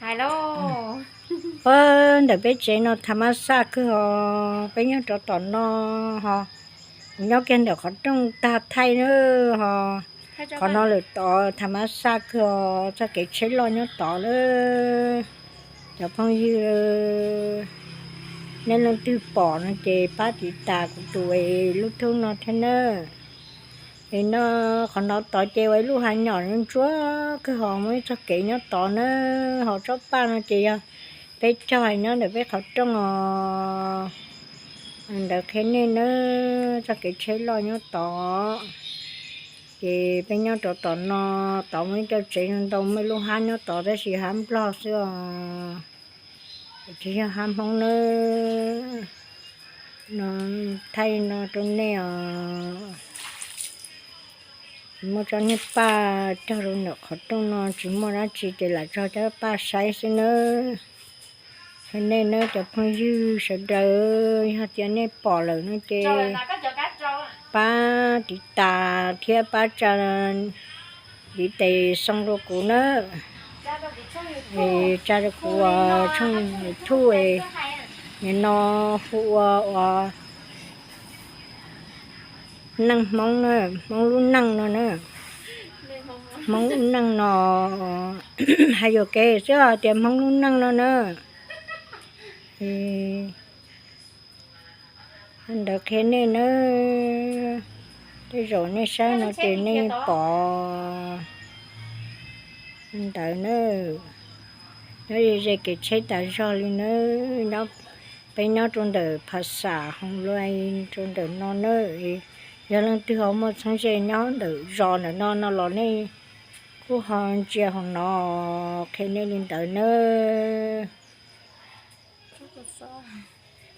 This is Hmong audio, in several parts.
Hais lauj. Ntawm peb tsev no tha mab xaj kawg os, peb nyob rau tom no ho, nyob kiag ntawm qhov rooj tag thaij na ho. Qhov no lawm tod tha mab xaj kawg os, txoj kev tsheb loj nyob tod lawm. Cov phooj ywg, nej leej twg pom no ces pab tiv tas kuv tus lub thub no thiab na. Es no qhov no tod ces ua ib lub hav nyom ntsuab kawg ho muaj ib txoj kev nyob tod na, ho tsob paj no ces yog peb cog nyob ntawm peb qhov rooj os. Ntawd qhia nej na, txoj kev tsheb loj nyob tod. Ces peb nyob rau tom no, tod muaj ib co tsev ntau, muaj ib lub hab nyob tod tab sis hab Nplog xwb os, tsis yog hab Hmoob nawb. No thaij no rau nej os. Muaj tsob niag paj cog rau ntawm qhov rooj no, tsis muaj dab tsi ces lam tso cov paj saib xwb nawb. Qhia nej nawb cov phooj ywg sawv daws, yog tias nej pom lawm no ces pab tiv tas thiab pab tsa ntiv tes xoo rau kuv nawb. Es tsa rau kuv tshooj YouTube, nim no hu ua, ua Neej Hmoob na, Hmoob lub neej no na. Hmoob lub neej no, hais yuam kev xwb hais tias Hmoob lub neej no na. Ntawd qhia nej nawb, tej zaum nej saib no ces nej pom ntawd na. Nyob ze ze kev tsheb tas zog li nawb. Peb nyob rau ntawm Phas Xas Hoos Luas rau ntawm no na. Yog leej twg ho muaj txheeb ze nyob ntawm zos ntawm no no los nej kuj ho ntsia hauv no, qhia nej li ntawd nawb.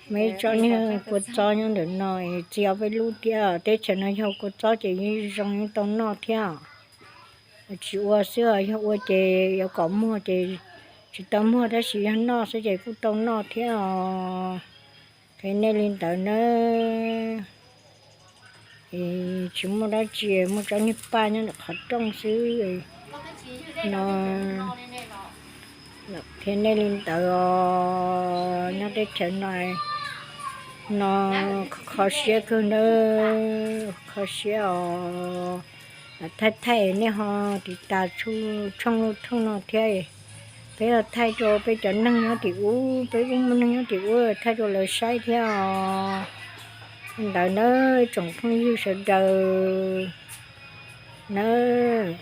Muaj ib tsob niag kua txob nyob ntawm no, txiv ob peb lub thiab. Teb chaws no yog kua txob ces yeej zoo yeej tau noj thiab. Tsis ua xwb os, yog ua ces yuav kom muag ces tsis tau muag, tab sis yog noj xwb ces kuj tau noj thiab os. Qhia nej li ntawd nawb. Es tsis muaj dab tsi, muaj tsob niag paj nyob ntawm qhov rooj xwb no. Qhia nej li ntawd os, nyob teb chaws no, no kho siab kawg nawb, kho siab os. Thaij thaij nej ho tiv tas tshooj YouTube no thiab, peb thaij rau peb cov neeg nyob tim ub, peb kuj muaj neeg nyob tim ub thaij rau lawv saib thiab os. Ntawd nawb tsoom phooj ywg sawv daws nawb.